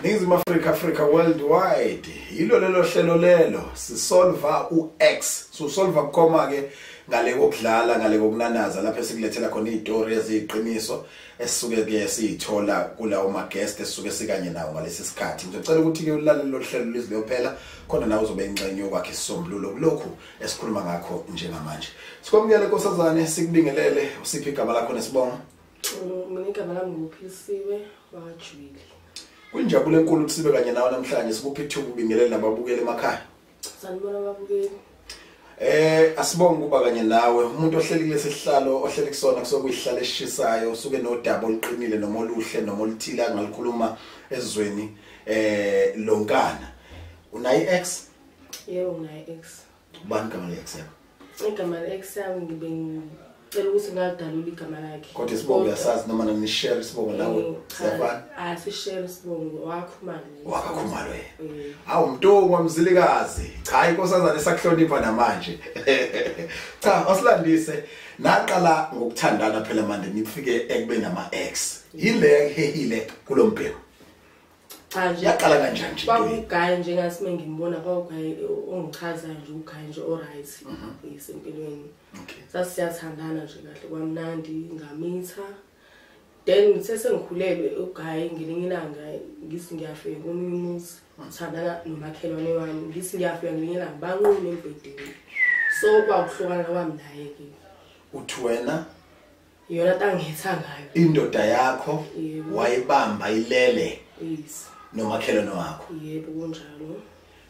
Ningizimu Afrika, Africa worldwide. Yilo lelo hlelo lelo sisolva uX. Sisolva kukhoma ke ngale kokudlala, ngale kokunanaza, lapho esikulethela khona izitori eziyiqiniso esisuke ke siyithola kulawo ma guest esisuke sikanye nawo ngalesi sikhathi. Ngizocela ukuthi ke ulalele lo hlelo lize liyophela, khona nawe uzobe ingxenye yokwakhe isisombululo kulokhu esikhuluma ngakho njengamanje. Sikwamukele nkosazane, sikubingelele, usiphi igama lakho nesibongo? Mina igama lami nguPhilisiwe wakaJwili. Kuyinjabulo enkulu ukuthi sibe kanye nawe namhlanje, sikuphi ithuba ubingelele nababukeli emakhaya. Sanibona babukeli. Asibonge ukuba kanye nawe. Umuntu ohleli kulesi sihlalo ohleli kusona kusuke kuyihlala eshishayo, usuke nodaba oluqinile noma oluhle noma oluthile angalikhuluma ezweni lonkana. Unayi ex? Yebo, nginayi ex. Ubani igama le ex yakho? Igama le ex yami ngibe ngicela ukuthi ngalidalula igama lakhe. Kodwa isibongo uyasazi noma nani share isibongo nawe? Siyafana? Ah, sishare isibongo, wakhumalo. Wakakhumalo yena. Awu Mntungwa Mzilikazi. Cha, inkosazane sakuhlonipha namanje. Cha, asilandise, naqala ngokuthandana phela manje nifike ekube nama ex. Yini le yakuhehile kulombhemu? Cha nje. Yaqala kanjani nje into yenu? Kwakugaye nje ngathi mengimbona, kwakugaye ongichazayo nje, ugaye nje oright esempilweni. Sasiyathandana nje kahle kwamnandi, ngamitha. Then ngithe sengikhulelwe ugaye ngelinye ilanga ngithi ngiyafika komunye umuzi, ngithandana nomakhelwane wami, ngithi ngiyafika ngelinye ilanga banqune embhedeni. So kwakuhlukana kwami naye ke. Uthi wena Iyona nto angitha ngayo. Indoda yakho Yebo. wayibamba ilele Yes. nomakhelwane wakho. Yebo, kunjalo.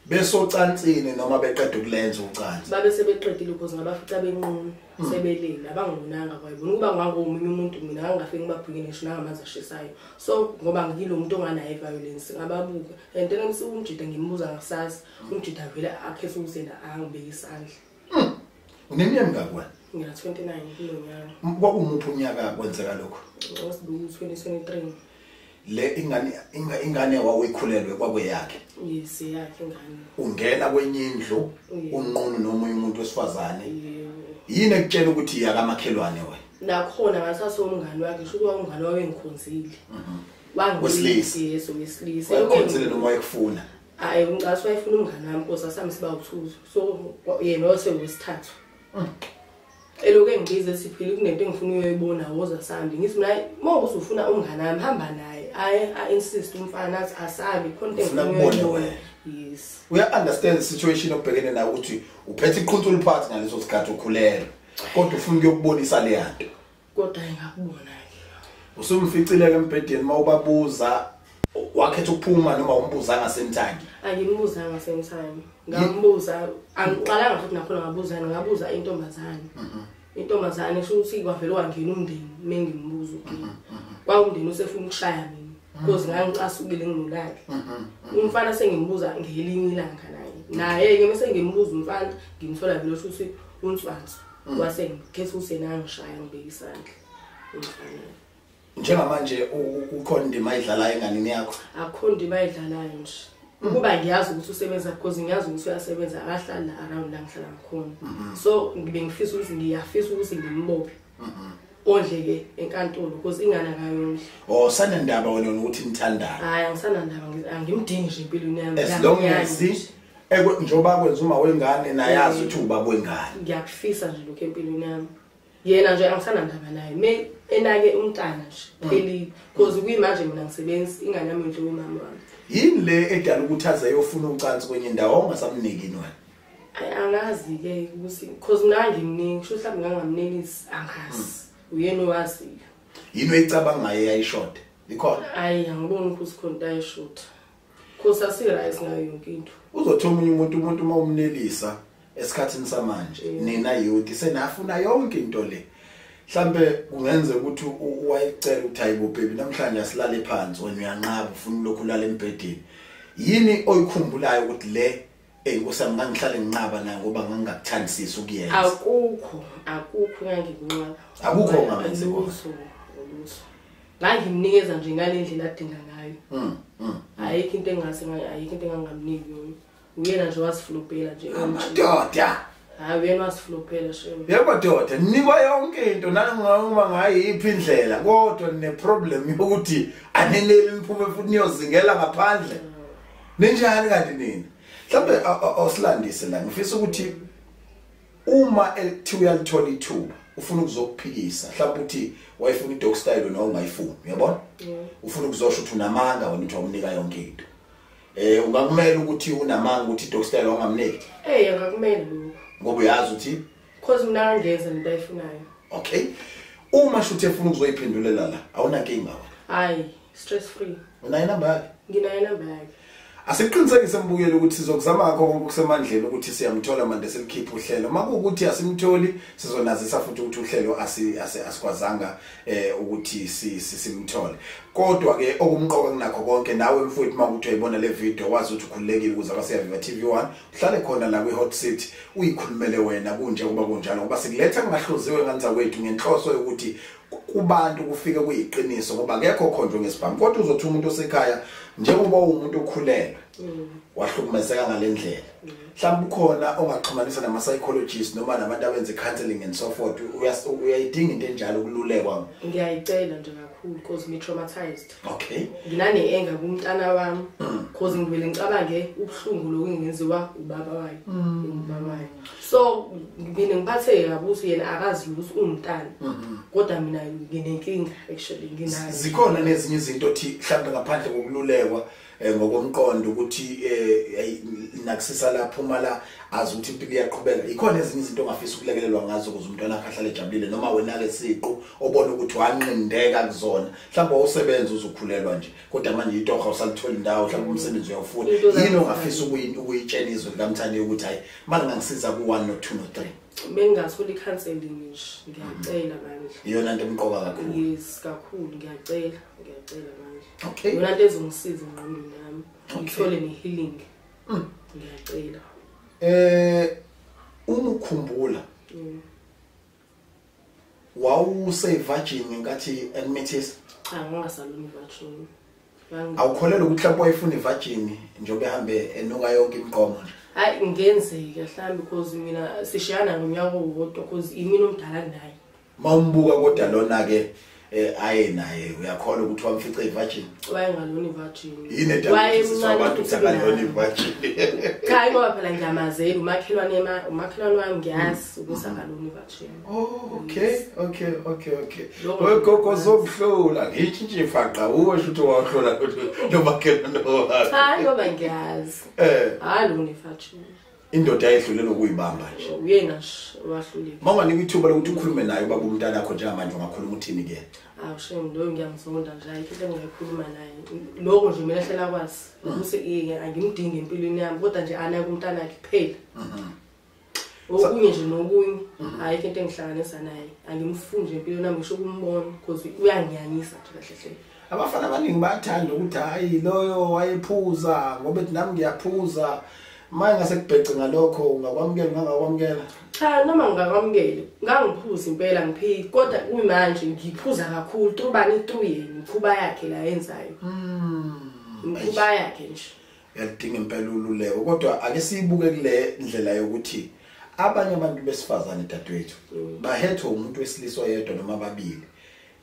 Bese ocansini noma beqeda ukulenza ucansi? Babe sebeqedile because ngabafica benqunu, sebelele, abangibonanga kwayibona. Ukuba ngangomunye umuntu mina ngangafiki ngibabheke ngisho nangamanzi ashisayo. So ngoba ngilo muntu onganayo violence ngababuka. And then ngisi umjida ngimbuza ngakusasa, umjida vele akhethe ukuthi yena angibeke isandla. Uneminyaka emingaki wena? Ngina 29 kulo nyaka. Kwakuwumuphi unyaka kwenzeka lokho? Ngosibuku 2023. Le ingane wawuyikhulelwe kwakweyakhe? Yes, yakhe ingane. Ungena kwenye indlu, Yebo. unqunu nomunye umuntu wesifazane. Yebo. Yini ekutshela ukuthi iyakamakhelwane wena? Nakhona ngathatha umngane wakhe, sho ukuthi umngane wakhe engikhonzile. Wesilisa. Yes, wesilisa. Wayekhonzile noma wayekufuna? Hayi, ngicaswa wayefuna umngane wami, Nkosi asami siba uthuzo. So yena wasewesithathu. Elokhu engibiza siphile kunento engifuna uyoyibona, woza sambi. Ngithi mina uma usufuna umngane wami hamba naye. Aye, a insist umfana athi asambi, khona into Ufuna engifuna ukubona uyoyibona. wena. Yes. Uya understand the situation obhekene nayo ukuthi uphethe iqhuntu oluphathi ngaleso sikhathi ukhulelwe. Kodwa ufuna ukuyokubonisa le nto. Kodwa ngakubona ke. Usumficile ke embhedeni, mawubabuza wakhetha ukuphuma noma umbuzanga same time? Angimbuzanga same time. Ngambuza, angiqalanga futhi nakhona ngabuzana, ngabuza intombazane. Intombazane kusho ukuthi kwavele wangena umndeni mengimbuza ukuthi kwawumndeni osefuna ukushaya mina because ngangicasukile nginolaka. Umfana sengimbuza ngelinye ilanga naye. Naye ke mase ngimbuza umfana ngimthola vele ukuthi unswansi. Wase ngikhetha ukuthi yena angishaya ngibeke isandla. Umfana. Njengamanje ukhona indima ayidlalayo enganeni yakho? Akukho indima ayidlalayo nje. Ukuba ngiyazi ukuthi usebenza because ngiyazi ukuthi uyasebenza, akahlali la around la ngihlala ngikhona. So ngibe ngifisa ukuthi ngiyafisa ukuthi ngimbophe. Ondle ke enkantolo because ingane akayondli. Oh, sanendaba wena ukuthi nithandana? Hayi, angisanandaba, angimdingi nje empilweni yami. As long Ngiyamnyanya as nje. njengoba kwenza uma wengane nayazi ukuthi ubaba wengane. Ngiyakufisa nje lokho empilweni yami. Yena nje angisanandaba naye. Me enake umntana nje phelile because kuyimanje mina ngisebenza ingane yami yondliwa umama wami. Yini le edala ukuthi aze ayofuna ucansi kwenye indawo ongasamniki wena? Ayi, angazi ke ukuthi because mina ngimningi, kusho mhlawumbe ngangamnelisi, angazi. Uyena owaziyo. Yini oyicabangayo eyayishode? Ikhona? Ayi, angiboni ukuthi khona into ayishoda. Because asi-right ngayo yonke into. Uzothi omunye umuntu uma umnelisa esikhathini samanje, nina youth senafuna yonke into le. Mhlambe kungenzeka ukuthi wayecela ukuthi hayibo baby namhlanje asilale phansi, wena uyanqaba ufuna lokhu ulala embhedeni. Yini oyikhumbulayo ukuthi le inkosi yami ngangihlale nginqaba nayo ngoba ngangingakuthandisisi ukuyenza? Akukho, akukho ngangikunqaba. Akukho ongamenzi kona. Lutho, lutho. Ngangimnikeza nje ngale ndlela adinga ngayo. Ayikho into engase ayikho into engangamniki yona. Uyena nje wasiflopela nje. Amadoda. Hayi, uyena wasiflopela shame. Yebo doda, ninikwa yonke into nanoma ngayiphi indlela, kodwa nine problem yokuthi Aneneli niphume futhi niyozingela ngaphandle. Ninjani kanti nina? Mhlawumbe awusilandise la, ngifisa ukuthi uma ethi uyalithola ithuba ufuna ukuzokuphikisa, mhlawumbe uthi wayefuna i-dog style wena ungayifuni, uyabona? Ufuna ukuzosho ukuthi unamanga wena, uthi awumnika yonke into. Ungakumela ukuthi unamanga ukuthi i-dog style wangamniki? Angakumela lokho. Ngoba uyazi ukuthi cause mina angenza lento ayifunayo. Okay. Uma shuthi efuna ukuzoyiphendulela la, awunankinga wena? Hayi, stress free. Unayo inamba yakhe? Nginayo inamba yakhe. Asiqinisekise mbukeli ukuthi sizokuzama ngakho konke okusemandleni ukuthi siyamthola manje selikhipha uhlelo. Makuwukuthi asimtholi sizonazisa futhi ukuthi uhlelo asikwazanga ukuthi simthole. Kodwa ke okumqoka kunakho konke nawe mfowethu makuthi uyayibona le video wazi ukuthi ukhululekile ukuze kwaSiyaviva TV1 uhlale khona la kwi hot seat uyikhulumele wena kunje kuba kunjalo, ngoba sikuletha kungahluziwe nganza kwethu ngenhloso yokuthi kubantu kufike kuyiqiniso, ngoba akekho khonjwe ngesibhamu. Kodwa uzothi umuntu osekhaya njengoba umuntu okhulelwe wahlukumezeka ngalendlela, mhlawumbe ukhona ongaxhumanisa nama psychologists noma nabantu abenza counseling and so forth, uyayidinga into enjalo ukululekwa? Ngiyayicela nje kakhulu because me traumatized. Okay. Nginane anger kumntana wami because ngivele ngicabange ubuhlungu lokungenziwa ubaba wayo, ubaba wayo. So mina ngiphatheke kabi ukuthi yena akazi ukuthi ungumntana, kodwa mina nginenkinga actually nginayo. Zikhona nezinye izinto othi mhlawumbe ngaphandle kokululekwa ngokomqondo ukuthi nakusisa laphuma la azi ukuthi impilo iyaqhubeka, ikhona ezinye izinto ongafisa ukulekelelwa ngazo ukuze umntwana akhe ahlale ejabulile, noma wena ke siqu obona ukuthi wanqindeka kuzona, mhlawumbe awusebenza uzukhulelwa nje kodwa manje itoha usalithola indawo, mhlawumbe umsebenzi uyawufuna, yini ongafisa ukuyitshela izwe likaMthaniya ukuthi hayi manje ngangisiza ku1 no 2 no 3? Bengingathola i-counseling nje, ngiyacela manje. Iyona into emqoka kakhulu. Yes, kakhulu, ngiyacela, ngiyacela manje. Okay. Iyona into ezongisiza engqondweni yami. Ngithole ne-healing. Ngiyacela. Uma ukhumbula wawuse-virgin ngenkathi ekumithisa? Cha, ngangasalona i-virgin. Awukholelwa ukuthi mhlawumbe wayefuna i-virgin njengoba ehambe enuka yonke imiqomo nje? Hayi, ngenzeka mhlawumbe because mina sishiyana ngonyaka owodwa because imina omdala kunaye. Mawumbuka kodwa lona ke aye naye uyakholwa ukuthi wamfica i-virgin? Wayengalona i-virgin. Yini edala abantu ukuthi akalona i-virgin? Cha, ngoba phela ngiyamazela umakhelwane, umakhelwane wami ngiyazi ukuthi akalona i-virgin. Oh, okay, okay, okay, okay. Wegogo zomhlola ngitshintshe ifaqa uwe shuthi wahlola lo makhelwane wakho. Cha, ngoba ngiyazi. Hayi lona i-virgin. Indoda ayedlulele ukuyibamba nje. Uyena nje wahluleka. Mawunganika ithuba lokuthi ukhulume naye ubaba umntana wakho njengamanje ungakhuluma uthini ke? Awu shame, loyo ngiyamzonda nje, ayikho into engingayikhuluma naye. Lokho nje mina hlela kwazi ukuthi angimdingi empilweni yami kodwa nje anake umntana wakhe kuphela. Okunye nje nokunye ayikho into engihlanganisa naye. Angimfuni nje empilweni yami ngisho ukumbona because uyangiyanyisa nje kahle hle. Abafana abaningi bayathanda ukuthi hayi loyo wayephuza ngoba ethi nami ngiyaphuza. Manje ngase kubhece ngalokho ungakwamukela ungangakwamukela? Cha, noma ngingakwamukeli. Ngangiphuza impela ngiphiki kodwa kuyimanje ngiphuza kakhulu trubani through yena imikhuba yakhe la yenzayo. Imikhuba yakhe nje. Uyalidinga impela ululeko kodwa ake siyibuke kule ndlela yokuthi abanye abantu besifazane dadewethu bahethwe umuntu wesilisa oyedwa noma ababili,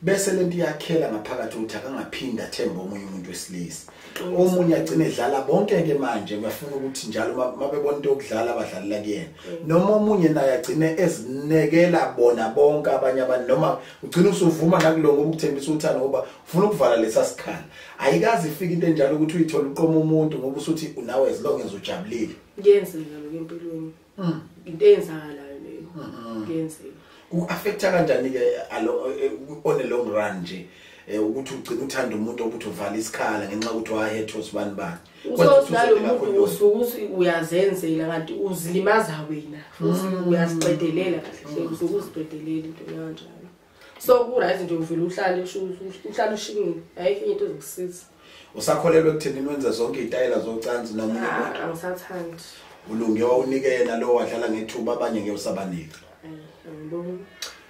bese lento iyakhela ngaphakathi ukuthi akangaphinda athembe omunye umuntu wesilisa, omunye agcine edlala bonke ke manje bafuna ukuthi njalo mabebona into yokudlala abadlalela kuyena, noma omunye naye agcine ezinekela bona bonke abanye abantu, noma ugcina usuvuma nakulo ngoba ukuthembisa uthando ngoba ufuna ukuvala lesa sikhala. Ayikazi ifike into enjalo ukuthi uyithole uqoma umuntu ngoba usuthi unawe as long as ujabulile. Kuyenzeka lokho empilweni. Into eyenzakalayo leyo. Kuyenzeka. Ku-affecta kanjani ke on a long run nje ukuthi ugcine uthanda umuntu ukuthi uvala isikhala ngenxa yokuthi wahethwa usibani bani? Usothi umuntu usuke uyazenzela kanti uzilimaza wena futhi uyaziqedelela kahle hle, usuke uziqedelela into kanjalo. So ku-right nje uvele uhlale uhlale ushingile, ayikho into ezokusiza. Usakholelwa ekutheni wenza zonke izitayela zocansi nomunye umuntu? Angisathandi. Ulunge wawunike yena lo wadlala ngethuba abanye ngeke usabanika. Angiboni.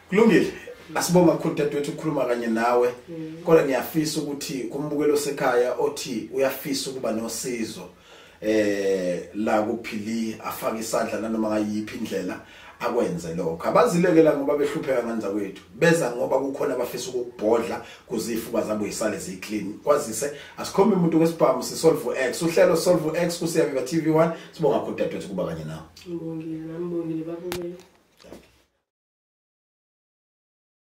Kulungile. Asibonga kakhulu dadewethu ukukhuluma kanye nawe. Kodwa ngiyafisa ukuthi kumbukelo sekhaya othi uyafisa ukuba nosizo la kuphili afake isandla nanoma ngayiphi indlela, Akwenze lokho. Abazilekela ngoba behlupheka nganza kwethu, beza ngoba kukhona abafisa ukubhodla kuzifuba zabo isale ziclean. Kwazise asikhombi umuntu ngesibhamu, sisolve X, uhlelo Solve X kuSiyaviva TV1. Sibonga kakhulu, dadewethu, kuba kanye nawe. Ngibongile nami, ngibongile babukeli.